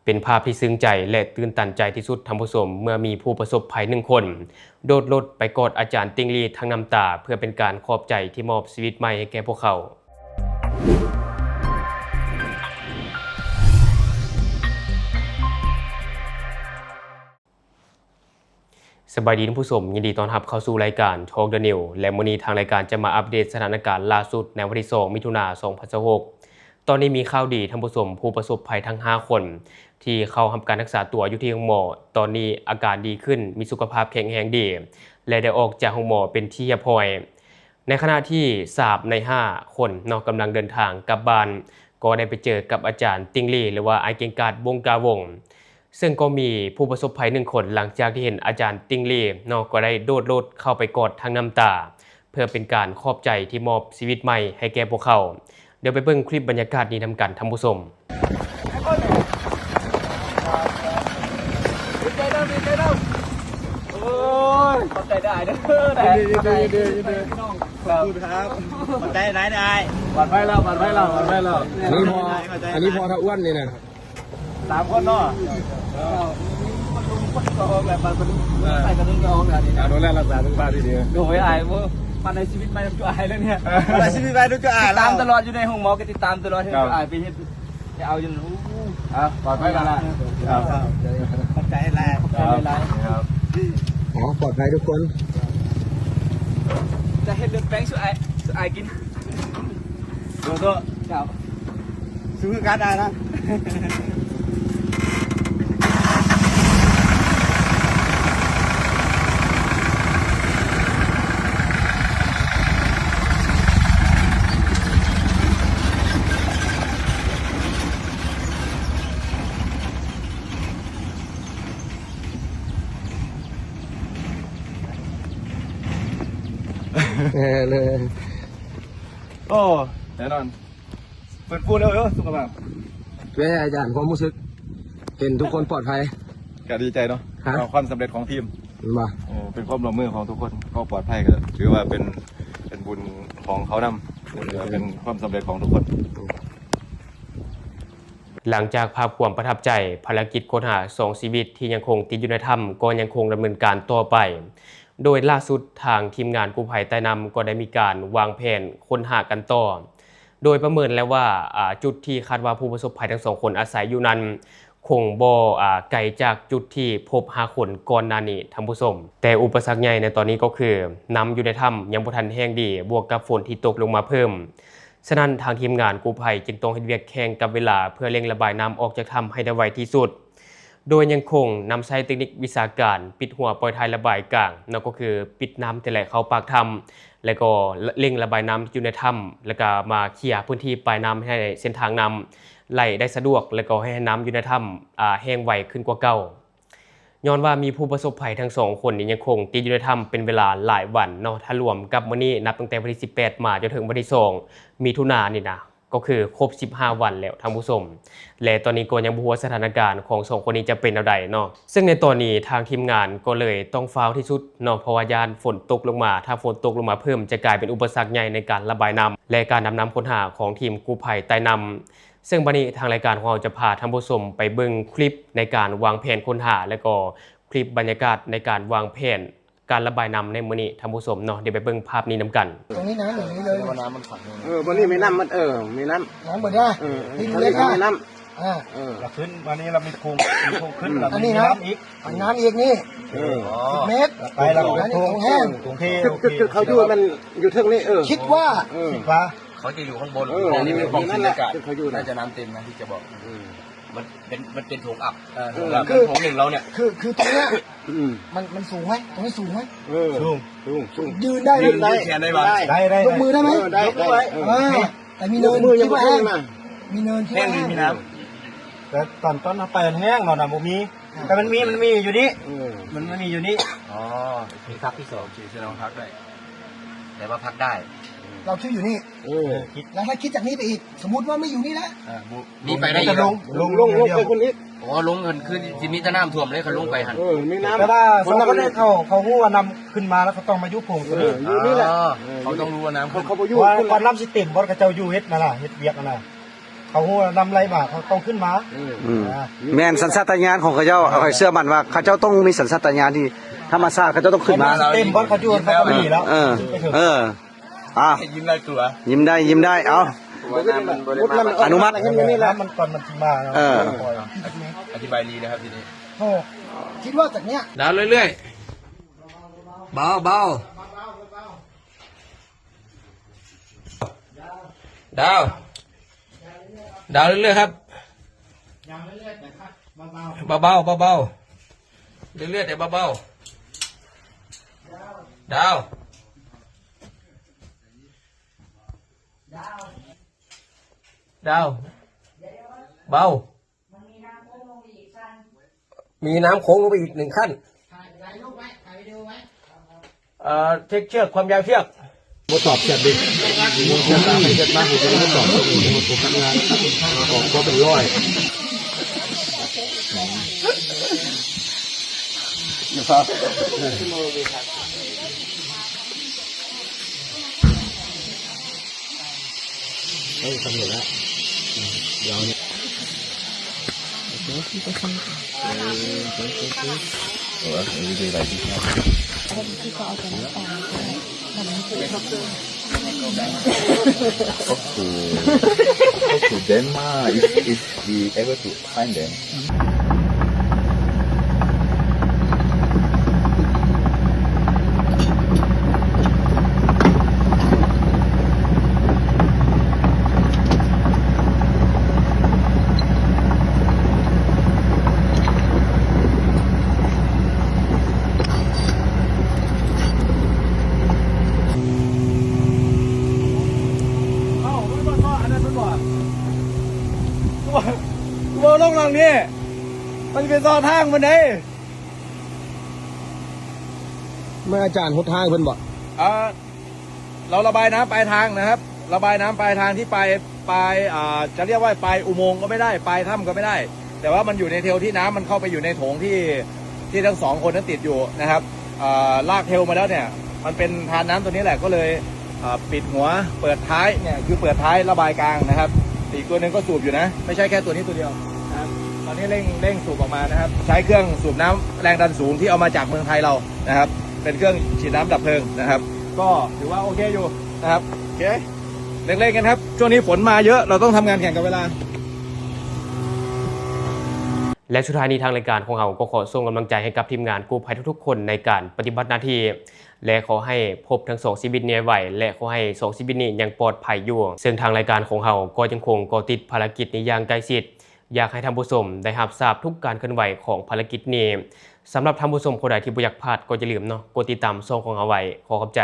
ເປັນພາບທີ່ຊຶ້ງໃຈ ແລະ ຕື່ນຕັນໃຈທີ່ສຸດ, ທ່ານຜູ້ຊົມ, ເມື່ອມີຜູ້ປະສົບໄພໜຶ່ງຄົນ ໂດດລົດໄປກອດອາຈານຕິ່ງຫຼີ້ທັງນ້ຳຕາ ເພື່ອເປັນການຂອບໃຈທີ່ມອບຊີວິດໃໝ່ໃຫ້ແກ່ພວກເຂົາ. ສະບາຍດີທ່ານຜູ້ຊົມ, ຍິນດີຕ້ອນຮັບເຂົ້າສູ່ລາຍການ Talk the News ແລະ ມື້ນີ້ທາງລາຍການຈະມາອັບເດດສະຖານະການລ່າສຸດໃນວັນທີສອງ ມິຖຸນາ ສອງພັນຊາວຫົກ. ຕອນນີ້ມີຂ່າວດີທ່ານຜູ້ຊົມ, ຜູ້ປະສົບໄພທັງຫ້າຄົນທີ່ເຂົ້າຮັບການຮັກສາຕົວຢູ່ທີ່ໂຮງໝໍ ຕອນນີ້ອາການດີຂຶ້ນ, ມີສຸຂະພາບແຂງແຮງດີ ແລະ ໄດ້ອອກຈາກໂຮງໝໍເປັນທີ່ຮຽບຮ້ອຍ. ໃນຂະນະທີ່ສາມໃນຫ້າຄົນເນາະ ກຳລັງເດີນທາງກັບບ້ານ, ກໍໄດ້ໄປເຈີກັບອາຈານຕິ່ງຫຼີ້ ຫຼືວ່າອ້າຍເກັ່ງກາດ ວົງກາວົງ. ເຊິ່ງກໍມີຜູ້ປະສົບໄພໜຶ່ງຄົນ ຫຼັງຈາກທີ່ເຫັນອາຈານຕິ່ງຫຼີ້ເນາະ ກໍໄດ້ໂດດລົດເຂົ້າໄປກອດທັງນ້ຳຕາ ເພື່ອເປັນການຂອບໃຈທີ່ມອບຊີວິດໃໝ່ໃຫ້ແກ່ພວກເຂົາ. ດຽວໄປເບິ່ງຄລິບບັນຍາກາດນີ້ນຳກັນທ່ານຜູ້ຊົມ. ໂອ້ຍ ຂອບໃຈຫຼາຍເດີ ຍິນດີ ຍິນດີ ຍິນດີ ຂອບຄຸນຄັບ ຂອບໃຈຫຼາຍໆ ປອດໄພແລ້ວ ປອດໄພແລ້ວ ປອດໄພແລ້ວ ອັນນີ້ພໍ່ ອັນນີ້ພໍ່ທ້າວອ້ວນນີ້ນະ ສາມຄົນເນາະ ເອີ ໃສ່ກະດຸນກະອອງແລ້ວນີ້ ເອົາ ດູແລຮັກສາສຸຂະພາບດີໆ ໂດຍ ອ້າຍ ໂອ້ ມາໄດ້ຊີວິດໃໝ່ນຳຈຸອ້າຍແລ້ວນີ້ ມາໄດ້ຊີວິດໃໝ່ນຳຈຸອ້າຍ ຕິດຕາມຕະຫຼອດ ຢູ່ໃນໂຮງໝໍກໍຕິດຕາມຕະຫຼອດ ເຫັນຈຸອ້າຍໄປເຮັດ ໄປເອົາຢູ່ນັ້ນ ເອົາ ປອດໄພຫຼາຍໆ ຂອບໃຈຫຼາຍໆ ຂອບໃຈຫຼາຍໆ ອໍ ປອດໄພທຸກຄົນ ຈະເຮັດເລືອດແປງສູ່ອ້າຍ ສູ່ອ້າຍກິນ ສູ້ໆ ເຈົ້າ ສູ້ຄືກັນອ້າຍນະ. ແນ່ເລີຍ ໂອ້ ແນ່ນອນ ຟື້ນຟູເນາະ ເອີ ສຸຂະພາບ ເປັນໄງອາຈານ ຄວາມຮູ້ສຶກ ເຫັນທຸກຄົນປອດໄພ? ກະດີໃຈເນາະ ຮະ? ເອົາຄວາມສຳເລັດຂອງທີມ ແມ່ນບໍ່? ເອີ ເປັນຄວາມຮ່ວມມືຂອງທຸກຄົນ ເຂົາປອດໄພ ກະຖືວ່າເປັນ ເປັນບຸນຂອງເຂົານຳ ເປັນຄວາມສຳເລັດຂອງທຸກຄົນ. ຫຼັງຈາກພາບຄວາມປະທັບໃຈ, ພາລະກິດຄົ້ນຫາສອງຊີວິດທີ່ຍັງຄົງຕິດຢູ່ໃນຖ້ຳກໍຍັງຄົງດຳເນີນການຕໍ່ໄປ, ໂດຍລ່າສຸດທາງທີມງານກູ້ໄພໃຕ້ນ້ຳກໍໄດ້ມີການວາງແຜນຄົ້ນຫາກັນຕໍ່, ໂດຍປະເມີນແລ້ວວ່າ ອາ ຈຸດທີ່ຄາດວ່າຜູ້ປະສົບໄພທັງສອງຄົນອາໄສຢູ່ນັ້ນ ຄົງບໍ່ ອາ ໄກຈາກຈຸດທີ່ພົບຫ້າຄົນກ່ອນໜ້ານີ້, ທ່ານຜູ້ຊົມ. ແຕ່ອຸປະສັກໃຫຍ່ໃນຕອນນີ້ກໍຄື ນ້ຳຢູ່ໃນຖ້ຳຍັງບໍ່ທັນແຫ້ງດີ, ບວກກັບຝົນທີ່ຕົກລົງມາເພີ່ມ. ສະນັ້ນ, ທາງທີມງານກູ້ໄພຈຶ່ງຕ້ອງເຮັດວຽກແຂ່ງກັບເວລາ ເພື່ອເລັ່ງລະບາຍນ້ຳອອກຈາກຖ້ຳໃຫ້ໄດ້ໄວທີ່ສຸດ, ໂດຍຍັງຄົງນຳໃຊ້ເຕັກນິກວິຊາການປິດຮົ່ວປ່ອຍຖ່າຍລະບາຍກາງເນາະ, ກໍຄືປິດນ້ຳທີ່ໄຫຼເຂົ້າປາກຖ້ຳ ແລ້ວກໍເລັ່ງລະບາຍນ້ຳທີ່ຢູ່ໃນຖ້ຳ ແລ້ວກໍມາເຄຍພື້ນທີ່ປາຍນ້ຳໃຫ້ເສັ້ນທາງນ້ຳໄຫຼໄດ້ສະດວກ ແລ້ວກໍໃຫ້ນ້ຳຢູ່ໃນຖ້ຳ ອາ ແຫ້ງໄວຂຶ້ນກວ່າເກົ່າ. ຍ້ອນວ່າມີຜູ້ປະສົບໄພທັງສອງຄົນນີ້ຍັງຄົງຕິດຢູ່ໃນຖ້ຳເປັນເວລາຫຼາຍວັນເນາະ, ຖ້າລວມກັບມື້ນີ້ ນັບຕັ້ງແຕ່ວັນທີສິບແປດມາຈົນເຖິງວັນທີສອງ ມິຖຸນານີ້ນະ ກໍຄືຄົບສິບຫ້າວັນແລ້ວທ່ານຜູ້ຊົມ, ແລະ ຕອນນີ້ກໍຍັງບໍ່ຮູ້ວ່າສະຖານະການຂອງສອງຄົນນີ້ຈະເປັນແນວໃດເນາະ. ເຊິ່ງໃນຕອນນີ້ທາງທີມງານກໍເລີຍຕ້ອງຟ້າວທີ່ສຸດເນາະ, ເພາະວ່າຢ້ານຝົນຕົກລົງມາ, ຖ້າຝົນຕົກລົງມາເພີ່ມຈະກາຍເປັນອຸປະສັກໃຫຍ່ໃນການລະບາຍນ້ຳ ແລະ ການດຳນ້ຳຄົ້ນຫາຂອງທີມກູ້ໄພໃຕ້ນ້ຳ. ເຊິ່ງບັດນີ້ທາງລາຍການຂອງເຮົາຈະພາທ່ານຜູ້ຊົມໄປເບິ່ງຄລິບໃນການວາງແຜນຄົ້ນຫາ ແລະ ກໍຄລິບບັນຍາກາດໃນການວາງແຜນການລະບາຍນ້ຳໃນມື້ນີ້ທ່ານຜູ້ຊົມເນາະ, ດຽວໄປເບິ່ງພາບນີ້ນຳກັນ. ຕົງນີ້ນ້ຳຢ່າງນີ້ເລີຍ ເອີ ບ່ອນນີ້ມີນ້ຳໝົດ ເອີ ມີນ້ຳ ນ້ຳໝົດເດ້ ເອີ ເອີ ເຫັນຢູ່ເລີຍ ເອີ ເອີ ມີນ້ຳ ອ່າ ເອີ ລະຂຶ້ນ ວັນນີ້ລະມີໂຄງ ມີໂຄງຂຶ້ນ ລະ ອັນນີ້ ມີ ນະ ນ້ຳອີກ ອັນນ້ຳອີກນີ້ ເອີ ສິບເມັດ ໄປລະ ອັນນີ້ຕົງແຫ້ງ ຕົງເທ ເຂົາຢູ່ມັນຢູ່ເທິງນີ້ ເອີ ຄິດວ່າ ເອີ ຄິດວ່າ ເຂົາຈະຢູ່ຂ້າງບົນ ເອີ ອັນນີ້ແມ່ນຂອງສູນອາກາດ ເຂົາຢູ່ ໜ້າຈະນ້ຳເຕັມນະ ທີ່ຈະບອກ ອືມ ມັນເປັນ ມັນເປັນໂຖງອັບ ເອີ ເອີ ຄື ໂຖງໜຶ່ງລາວເນ່ຍ ຄື ຄືຕົງເນີ້ຍ ອືມ ມັນ ມັນສູງໄວ ຕົງນີ້ສູງໄວ ເອີ ສູງ ສູງ ສູງ ຢືນໄດ້ ຢືນໄດ້ ແຂນໄດ້ບໍ່ ໄດ້ ໄດ້ ຍົກມືໄດ້ໄໝ ເອີ ໄດ້ ຍົກມືໄວ້ ເອີ ເອີ ແຕ່ມີເນີນ ຍົກມືຍັງບໍ່ຂຶ້ນນະ ມີເນີນ ແຫ້ງດີ ມີນ້ຳ ແຕ່ຕອນ ຕອນເຮົາໄປຫັ້ນແຫ້ງເນາະ ນ້ຳບໍ່ມີ ອ່າ ແຕ່ມັນມີ ມັນມີຢູ່ນີ້ ເອີ ມັນ ມັນມີຢູ່ນີ້ ອໍ ມີພັກທີສອງ ທີ່ສະດອງພັກໄດ້ ແຕ່ວ່າພັກໄດ້ ເຮົາຄິດຢູ່ນີ້ ເອີ ແລ້ວຖ້າຄິດຈາກນີ້ໄປອີກ ສົມມຸດວ່າໄມ່ຢູ່ນີ້ແລ້ວ ເອີ ມີໄປໄດ້ອີກ ລົງ ລົງ ລົງໄປພຸ້ນອີກ ອໍ ລົງຫັ້ນຄືຊິມີແຕ່ນ້ຳຖ້ວມເລີຍ ຄັນລົງໄປຫັ້ນ ເອີ ມີນ້ຳ ແຕ່ວ່າສອງຄົນນີ້ເຂົາ ເຂົາຮູ້ວ່ານ້ຳຂຶ້ນມາແລ້ວ ເຂົາຕ້ອງມາຢູ່ໂພງ ເອີ ຢູ່ນີ້ແຫຼະ ເຂົາຕ້ອງຮູ້ວ່ານ້ຳ ເຂົາ ເຂົາບໍ່ຢູ່ ກ່ອນນ້ຳຊິເຕັມ ບ່ອນເຂົາເຈົ້າຢູ່ເຮັດຫັ້ນນະ ເຮັດວຽກຫັ້ນນະ ເຂົາຮູ້ວ່ານ້ຳໄຫຼມາ ເຂົາຕ້ອງຂຶ້ນມາ. ອືມ ອ່າ ແມ່ນສັນຊາດຕະຍານຂອງເຂົາເຈົ້າ. ເອີ ຂ້ອຍເຊື່ອໝັ້ນວ່າເຂົາເຈົ້າຕ້ອງມີສັນຊາດຕະຍານທີ່ທຳມະຊາດ ເຂົາເຈົ້າຕ້ອງຂຶ້ນມາ. ເຕັມບ່ອນເຂົາຢູ່ ເຂົາກໍມີແລ້ວ. ເອີ ເອີ ອ່າ ຍິ້ມໄດ້ຕົວະ ຍິ້ມໄດ້ ຍິ້ມໄດ້. ເອົາ ອະນຸມັດ ມັນກ່ອນມັນຊິມາເນາະ. ເອີ ອະທິບາຍດີນະຄັບທີນີ້. ໂອ້ ຄິດວ່າຈາກເນີ້ຍ ດາວເລື້ອຍໆ ເບົາໆ ດາວ ດາວເລື້ອຍໆ ຄັບ ເບົາໆ ເບົາໆ ເລື້ອຍໆ ແຕ່ເບົາໆ ດາວ ດາວ ເບົາ. ມີນ້ຳໂຄ້ງລົງໄປອີກໜຶ່ງຂັ້ນ. ເອີ ເຊັກເຊືອກ ຄວາມຍາວເຊືອກ. ບໍ່ຕອບແຊດເດ້ ບໍ່ຕອບແຊດ ມາໃຫ້ເພິ່ນບໍ່ຕອບ ເພິ່ນບໍ່ຮັບງານ ອອກບໍ່ເປັນຮ້ອຍ. ເອີ ສຳເລັດແລ້ວ ອືມ ດຽວນີ້ Talk to, talk to them, ah, if, if we able to find them. ເອົ້າ ມັນບໍ່ເຊາະອັນນັ້ນເພິ່ນບໍ່? ຄືວ່າ ຄືວ່າລົງຫຼັງນີ້ ມັນຊິໄປເຊາະທາງເພິ່ນເດ້. ແມ່ນອາຈານຫົດທາງເພິ່ນບໍ່? ເອີ เราระบายน้ำปลายทางนะครับ ระบายน้ำปลายทางที่ปลาย ปลาย อ่า จะเรียกว่าปลายอุโมงค์ก็ไม่ได้ ปลายถ้ำก็ไม่ได้ แต่ว่ามันอยู่ในเทลที่น้ำมันเข้าไปอยู่ในโถงที่ ที่ทั้งสองคนนั้นติดอยู่นะครับ เอ่อ ลากเทลมาแล้วเนี่ย มันเป็นทานน้ำตัวนี้แหละ ก็เลย เอ่อ ปิดหัว เปิดท้ายเนี่ย คือเปิดท้ายระบายกลางนะครับ อีกตัวหนึ่งก็สูบอยู่นะ ไม่ใช่แค่ตัวนี้ตัวเดียวนะครับ ตอนนี้เร่ง เร่งสูบออกมานะครับ ใช้เครื่องสูบน้ำแรงดันสูงที่เอามาจากเมืองไทยเรานะครับ เป็นเครื่องฉีดน้ำดับเพลิงนะครับ ก็ถือว่าโอเคอยู่นะครับ โอเค เร่งๆ กันครับ ช่วງนี้ฝนมาเยอะ เราต้องทำงานแข่งกับเวลา. ແລະ ສຸດທ້າຍນີ້ ທາງລາຍການຂອງເຮົາກໍຂໍສົ່ງກຳລັງໃຈໃຫ້ກັບທີມງານກູ້ໄພທຸກໆຄົນໃນການປະຕິບັດໜ້າທີ່ ແລະ ຂໍໃຫ້ພົບທັງສອງຊີວິດນີ້ໄວໆ ແລະ ຂໍໃຫ້ສອງຊີວິດນີ້ຍັງປອດໄພຢູ່. ເຊິ່ງທາງລາຍການຂອງເຮົາກໍຍັງຄົງເກາະຕິດພາລະກິດນີ້ຢ່າງໃກ້ຊິດ, ຢາກໃຫ້ທ່ານຜູ້ຊົມໄດ້ຮັບຊາບທຸກການເຄື່ອນໄຫວຂອງພາລະກິດນີ້. ສຳລັບທ່ານຜູ້ຊົມຄົນໃດທີ່ບໍ່ຢາກພາດ ກໍຢ່າລືມເນາະ ກົດຕິດຕາມຊ່ອງຂອງເຮົາໄວ້. ຂໍຂອບໃຈ.